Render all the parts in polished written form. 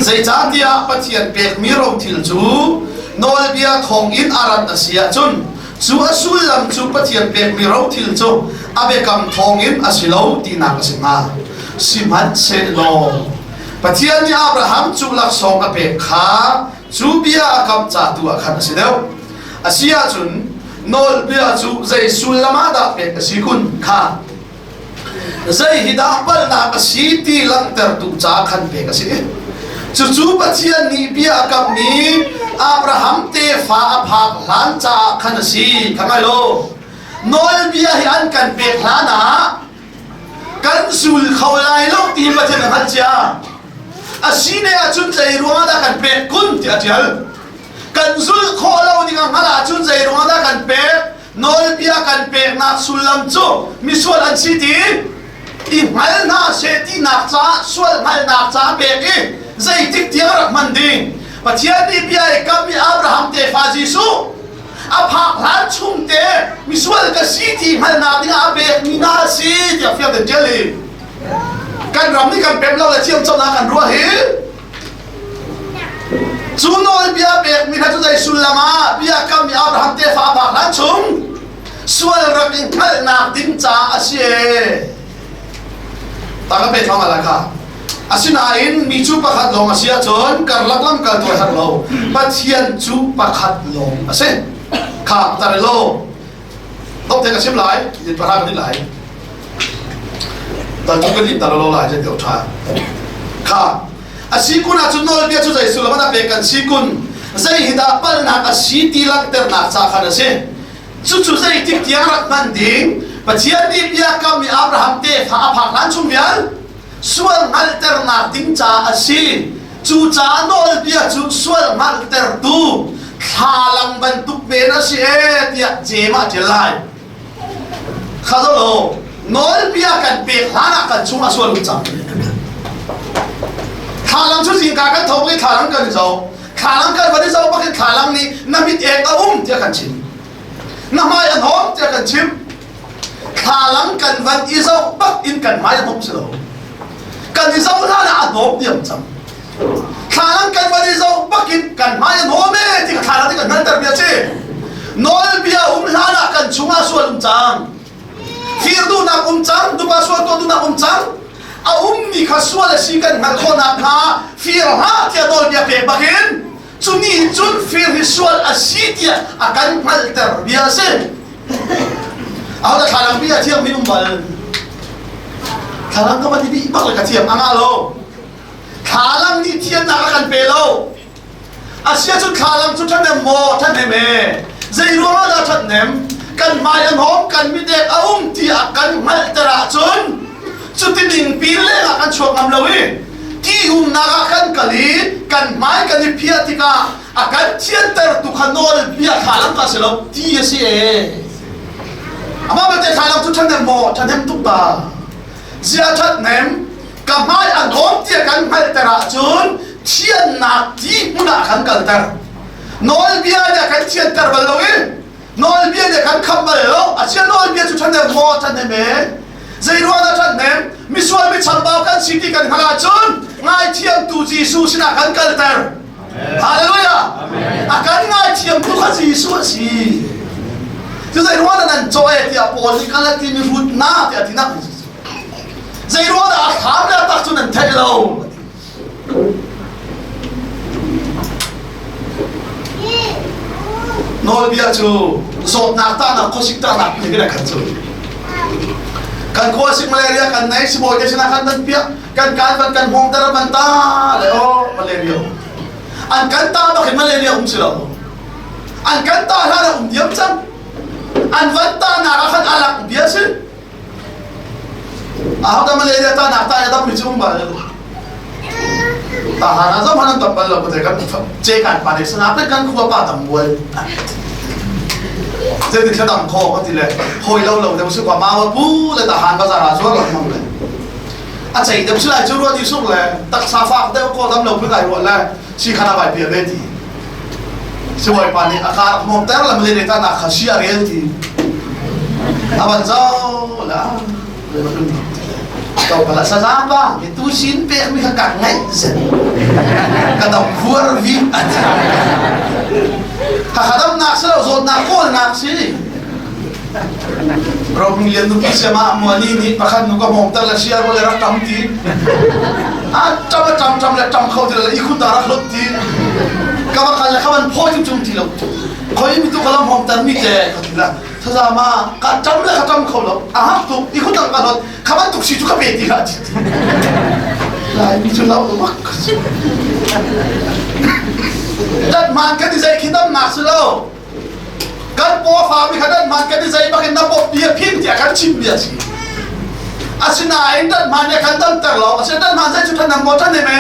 Zeicahtiah Pathian pekmi rothil cu nawlbia thawngin a rat a si ahcun cu a sullam cu Pathian pekmi rothil cu a biakam thawngin a si lo tinak a si hnga. Sihmanhsehlaw Pathian nih Abraham cu laksawng a pek kha cu bia a kam ca tu ah khan a si deuh. A si ahcun nawlbia cu zei sullam ah dah pek a si kun kha zei hi dah palhnak a si ti langhtertu ca khan pek a si. Cucu Pathian nih bia a kammi Abraham tefa a phak hlan caah khan a si. Kha ngai lo. Nawlbia hi an kan pek hlan ah kan zul kho lai lo ti Pathian a hngalh cia. A si ne ahcun zei ruangah dah kan pek kun tiah a ṭial. Kan zulh khawh lo ding a hngalh ahcun zei ruangah dah kan pek? Nawlbia kan peknak sullam cu misual an si ti i hngal hna seh tinak caah sual hngalhnak caah pek i zeitik tiang rak hman ding. Pathian nih bia i kammi Abraham tefa Jesuh a phak hlan chung te misual ka si ti hngalhnak ding ah a pekmi hna a si tiah fiang tein ṭial hi. Kan ram nih kan pem lo le thiamconak kan ruah hi Cu nawlbia pekmi kha cu zei sullam ah biakam i Abraham tefa a phak hlan chung sual rak in hngalhnak ding caah a si ee. Ta ka pe thawng ala kha. Asinain mi cu pakhat lawng a si ahcun karlak lamkaltu a herh lo. Pathian cu pakhat lawng a si. Kha tar lo. Dok te ka sim lai, in pahra ka lai. Tal tu kan tar lo lai je deu tha. Kha a si kun ahcun nawlbia cu zei sullam ah pek kan si kun zei hi dah palhnak a si ti langhternak ca khan a si cucu zeitik tiang rak hman ding Pathian nih biakam i Abraham tefa a phak hlan chung vial sual hngalhternak ding ca a si cucaah nawlbia cu sual hngalhtertu thlalang bantuk men a si e tiah Jeim ah a ṭial lai Kha lo nawlbia kan pek hlan ah kan chung a sual um cang. Thlalang cu zingka kan tho i thlalang kan i zoh. Thlalang kan van i zoh bak in thlalang nih na mit ek a um tiah kan chim. Na hmai a hnawm tiah kan chim. Thlalang kan van i zoh bak in kan hmai a hnawm si lo. Kan i zoh hlan ah a hnawm diam cang. Thlalang kan van i zoh bakin kan hmai a hnawm e ti ka thlalang ti kan hngalter bia si. Nawlbia um hlan ah kan chungah sual um cang. Fir duhnak um cang, dupa sual tuah duhnak um cang. A ummi kha sual a si kan hngalh khawh nakhnga fir hlah tiah nawlbia pek bakin cu nih cun fir hi sual a si tiah a kan hngalhter bia a si. Ahodah thlalang bia thiam min um bal? Thlalang ka van i bih bak le ka thiam a ngah lo. Thlalang nih thiannak a kan pe lo. Asia cu thlalang cu ṭhahnem maw? Ṭhahnem e. Zei ruangah dah ṭhathnem? Kan hmai an hawm, kan midek a um tiah kan hngalhter ahcun cuti ningpi lengah kan chuak ngam lo i ti umnak ah kan kal i kan hmai kan i phiah tikah a kan thiantertu kha nawlbia thlalang ka si lo ti a si e. Amah belte thlalang cu ṭhahnem maw? Ṭhahnem tuk ta. Zia ṭhathnem ka hmai a dawm tiah kan hngalhter ahcun thiannak ti hmun ah kan kalter. Nawlbia nih a kan thianter bal lo i nawlbia nih a kan khamh bal lo. A chia nawlbia cu ṭhahnem maw ṭhahnem e? Zei ruang dah ṭhahnem? Misual mi chambau kan si ti kan hngalh ahcun ngaithiamtu Jesuh sinah kan kalter. Hallelujah! A kan ngaithiamtu kha Jesuh a si. Cu zei ruang dah nan caw e tiah Paul nih kal a timi rut na tiah a ti nak. Zei ruang dah a thlam le a tak cu nan theih lo? Nawlbia cu zawtnak tahnak khuasik tahnak ti kan khat cu. Kan khuasik malaria kan nei sibawi te sinah kan nan piak kan kan van kan hmong tar man ta le o malaria an kan ta bak in malaria um si lo an kan ta hlan ah um diam cang an van ta nak ah khan alak bia si Ahodah malaria ta nak ta ya dam mi cu um bal ta hana zong hanan dam bal lo ko kan che kan pa ne sana pe kan khua pa dam bual ze ti thla dam kho ka ti le hoi lo lo deuh su kwa ma wa pu le ta han bazar ah zuar lo mang le a chei deuh su lai chu ruat i suk le taksa fak deuh ko dam lo pui kai ruat le si khana bai pia ve ti sibawi pa nih a ka hmawm ter lam le ne ta nak kha si a rel ti a van zo la to pala sa za pa mi tu sin pek mi kha ka ngaih zen. Ka dam vuar vi a ti. Hakha damnak si lo zawtnak kawlnak si. Roping lian nupi siama muani nih pakhat nu ka hmawm ter le siar le rak tam ti. A tam a tam tam le tam kho ti le i khun ta rak hlot ti. Ka va kal le kha van phawi chung ti lo. Khoi mi tu ka lam hmawm ter mi te ka ti la. Thazama ka tam le ka tam kho lo. A hak tuk i khun ka hlot. Kha bantuk si cu ka pe ti hlah ti. Lai mi cu lo bak. Dat man kan i zei khi damnak si lo. Kan paw fa mi kha dat man kan i zei bak in na pop bia phim tiah kan chim bia si. Asinain dat man ya kan damter lo. Asinain dat man zei cu than nang maw than ne me.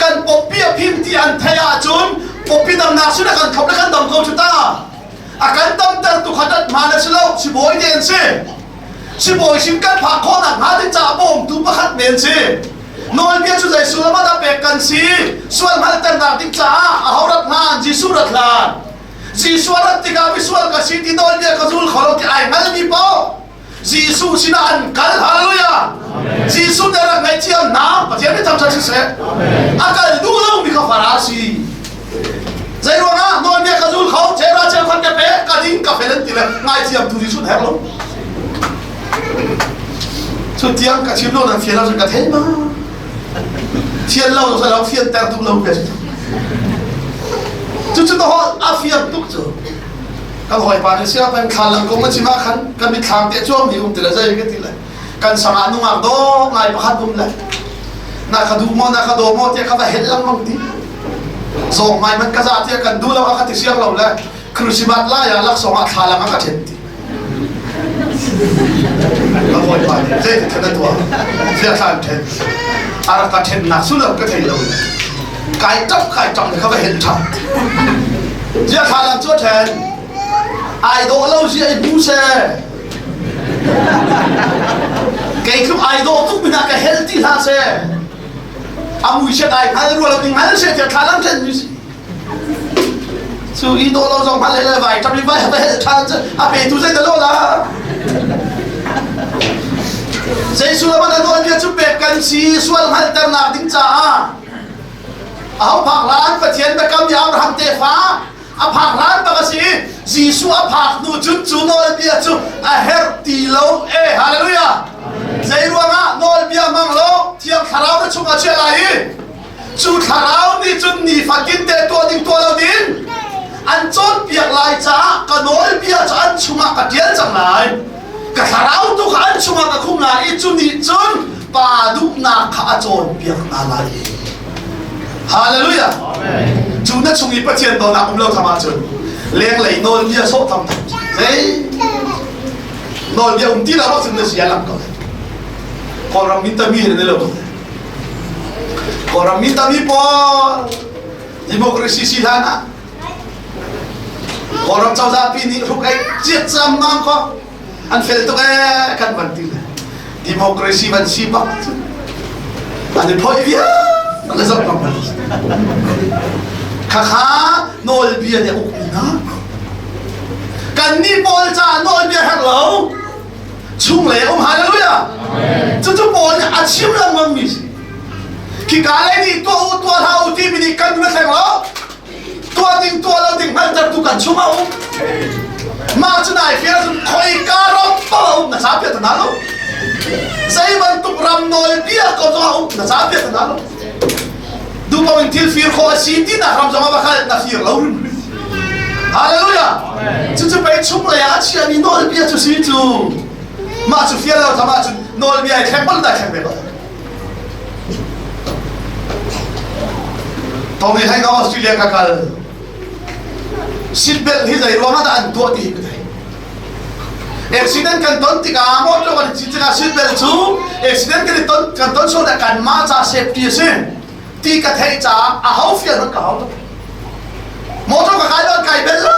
Kan pop bia phim ti an thei ahcun pawpi damnak sin a kan thlop le kan dam ko cu ta. A kan damter tu kha dat man a si lo. Sibawi te an si. Sibawi sin kan phak khawhnak hnga ding caah bawmtu pakhat men si. Nawlbia cu zei sullam ah dah pek kan si? Sual hngalhternak ding caah aho rat hlan? Jesuh rat hlan. Jesuh a rat tikah misual ka si ti nawlbia ka zul kho lo ti ai hngalmi paoh Jesuh sinah an kal. Hallelujah! Jesuh te rak ngaihthiam hna. Pathian nih thangṭhat siseh. A kal duh lomi kha Farasi. Zei ruangah nawlbia ka zul kho, chera cheukhat ka pe, ka ding ka fel an ti le ngaithiam tu Jesuh herh lo. Cu tiang ka chim lo nan fian ahcun ka thei ma. Fian lo sa lo fian ter duh lo ke. Cucu to a fian tuk cu. Kan hawipa nih sia peng thlan lang kong a chim ah khan kan mitthlam te chuang mi um ti le zei ka ti le kan sangah nungak dawh ngai pakhat um le na ka duh maw na ka daw maw tiah ka va helh lengmang ti zawng ngai man ka za tiah kan duh lo a ka ti siang lo le Christmas lai ah laksawng ah thlalang a ka ṭhen ti ka hawipa nih zei ti na tuah ziah thla an ṭhen a rak ka ṭhennak sullam ka thei lo kai ṭap kai ṭap le ka va helh ṭhan ziah thlalang cu a ṭhen ai dawh lo zia i bu seh Kei tluk ai dawh tuk mi hna ka hel ti hlah seh. A mui siat ai hngal rua lo ding hngal seh tiah thla lam ṭhen mi si. Cu i dawh lo zong hngal le vai ṭap i vai va hel ṭhan cu a petu zei dah lo la. Zei sullam ah dah bia cu pek kan si sual hngalhternak ding caah aho phak hlan Pathian biakam i Abraham tefa a phak hlan bak a si Jesuh a phak hnu cun cu nawlbia cu a herh ti lo e hallelujah zei ruangah nawlbia hmang lo thiang thlarau na chungah chia lai i cu thlarau nih cun nifatin te tuah ding tuah lo ding an cawnpiak lai caah ka nawlbia cu an chungah ka ṭial cang lai ka thlarau tu kha an chungah ka khum lai i cu nih cun pa duhnak kha a cawnpiak hna lai Hallelujah. Cu na chung i Pathian dawtnak um lo tham ahcun lenglei nawlbia sawh tham tham zei nawlbia um ti lo ahcun na sia lang ko Kawlram mi tami he ne lo Kawlram mi tami pawl democracy si hlan ah Kawlram cozah pi nih hruk ei ciat cam mang ko an fel tuk ee kan van ti le democracy van si bak cu an i phoi vial an i zoh bak khakha nawlbia nih a ukmi hna kan nih pawl caah nawlbia herh lo chunglei um hallelujah cucu paul nih a chim lengmang mi si khika lei nih tuah u tuah hlah u timi nih kan nun a thleng lo tuah ding tuah lo ding hngalhtertu kan chung a um mah cu nai fial cun khoika ram paoh a um na ca piah ta lo zei bantuk ram nawlbia ko zong a um na ca piah ta lo duhpaoh in thil fir khawh a si ti nak ram zong ah va kal na fir lo rim Hallelujah cucu pei chung lei ah a chiami nawlbia cu si cu mah cu fial lo tham ahcun nawlbia i thleng bal dai thleng ve bal Tawng hi hei Australia ka kal. Seatbelt hi zei ruang ah dah an tuah ti hi ka thei. Accident kan ton tikah motor kan cit tikah seatbelt cu accident kan i ton kan ton sual kan mah ca safety a si ti ka theih caah a ho fial hmanh ka hau tuk. Motor ka kai bal kai bel lo.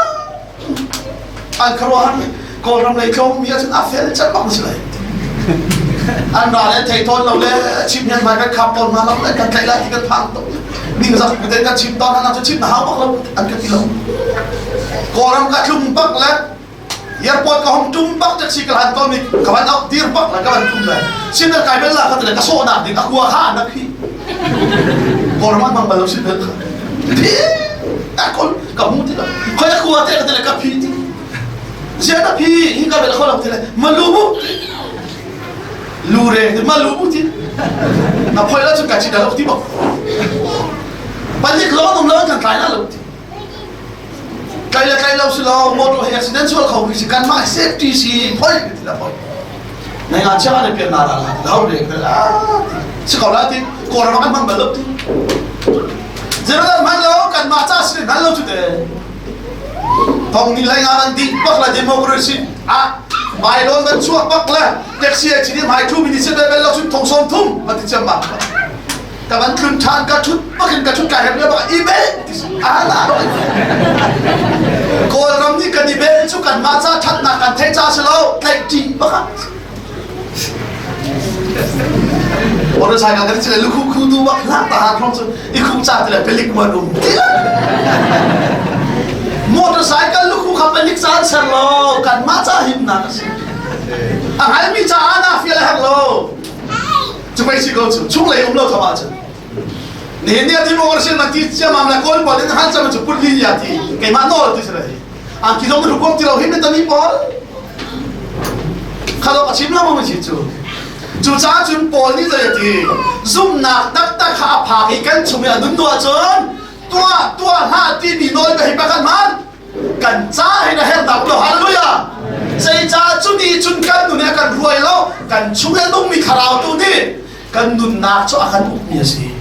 An khuaruahhar Kawlram lei tlawng mi ahcun a fel cem bak si lai. An ral le thei tawn lo le chim hian mai kan khap tawn hna lo le kan tlaih lai ti kan phang tuk. Ning zak te kan chim tawn hna cu chim na hau bak lo an ka ti lo. Kawlram ka tlung bak le airport ka hong tum bak taxi ka hlan tawn mi ka van au dir bak le ka van tum le sin kai bel la ka te le ka sawh nak ding a kua kha an khi. Kawlram ah hmang bal lo si bel kha. Phi a kol ka hmu ti lo. Khoi a khua te ka te le ka phi ti. Zia na phi hi ka bel kho lo ti le malu bu. Lu re ti malu bu ti. Na phoi la chu ka chi da lo ti bak. Palik lo nom lo kan tlai na lo ti. Tlai le tlai lo si lo motor he accident sual kho mi si kan mah safety si phoi ti la phoi. Nai nga chia ne pian na la la lau re ka la si ko la ti Kawlram kan hmang bal lo ti. Zeirah hman lo kan mah ca si hman lo cu te. Thong ni lai nga nan di bak la democracy a mai lon ban chuak bak la taxi a chini mai thu mi ni se bel lo chun thong som thum ma ti cham ma. Ka van tlun than ka thut bakin ka thut kai rem le bak i bel ti ala Kawlram nih kan i bel cu kan mah ca thatnak kan theih ca si lo tlaih ṭi bak ah motorcycle kan chile lukhu khu tu bak hlah ta ha thong cu i khu ca ti le pelik man um motorcycle lukhu kha pelik ca an ser lo kan mah ca himnak a si a ngai mi ca na fial a herh lo cu pei si ko cu chunglei um lo thama cun nihin ni ati mo sin man ti chiamam la kawl pawl in han cham chu put li ya ti keimah nawl ti sila hi an ki zong ru kom ti lo hi mi pawl khalo ka chim lo mo chi chu cu ca cun pawl nih zei ti zumnak taktak kha a phak i kan chung i a nun duah cun tuah tuah hlah ti mi nawl ka hi pakhat man kan ca hin a herh tak lo hallelujah zeicah cu ni cun kan nun a kan ruai lo kan chung a nungmi thlarau tu nih kan nunnak cu a kan ukmi a si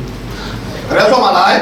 rel thluahmah lai.